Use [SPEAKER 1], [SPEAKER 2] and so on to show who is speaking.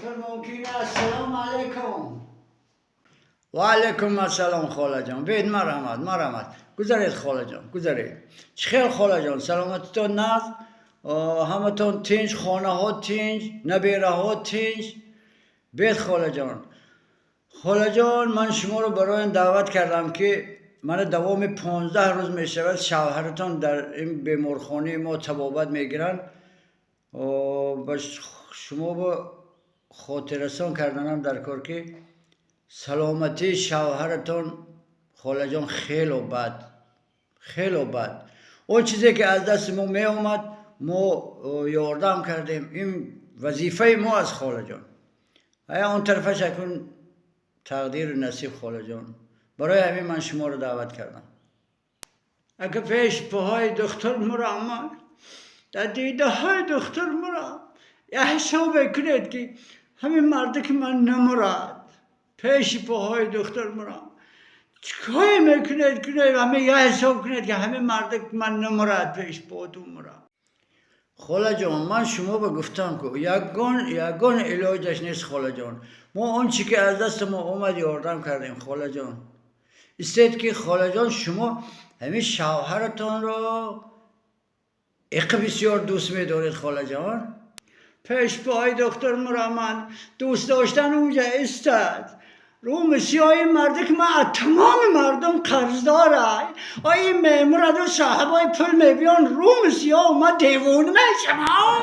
[SPEAKER 1] Доктор мумкин? Ассалому алайкум. Ва алайкум ассалом, холаҷон. Биед, марҳамат, марҳамат, гузаред, холаҷон, гузаред. Чӣ хел, холаҷон, саломатитон нағз? Ҳаматон тинҷ, хонаҳо тинҷ, набераҳо тинҷ? Биед, холаҷон. Холаҷон, ман шуморо барои ин даъват кардам, ки мана давоми 15 рӯз мешавад, шавҳаратон дар ин беморхонаи мо табобат мегиранд. Ба шумо бо хотиррасон карданам дар кор, ки саломатии шавҳаратон, холаҷон, хело бад, хело бад. Он чизе ки аз дасти мо меомад, мо ёрдам кардем, ин вазифаи мо аст, холаҷон. Ая он тарафаш акун тақдиру насиб, холаҷон. Барои ҳамин ман шуморо даъват кардам. Ака, пеш поҳои духтур мурам, ман дар дидаҳои духтур мурам. Я ҳисобе кунед, ки ҳамин марде ки ман намурад, пеши поҳои духтур мурам. Чикое мекунед, кунед, ҳаме я ҳисоб кунед, ки ҳамин марде ки ман намурад, пеш потун мурам. Холаҷон, ман шумо ба гуфтам, ку ягон илоҷаш нест, холаҷон. Мо он чӣ ки аз дасти мо омад, ёрдам кардем, холаҷон. Истед, ки холаҷон, шумо ҳамин шавҳаратонро иқа бисёр дӯст медоред, холаҷон? Пеш пои доктор мурам ман. Дӯст доштан унҷа истад. Рӯми сиёҳи марде ки ман аз тамоми мардум қарздорай. Ой, ин мемураду соҳибои пул мебиён, рӯми сиёҳ, ман девона мешавам.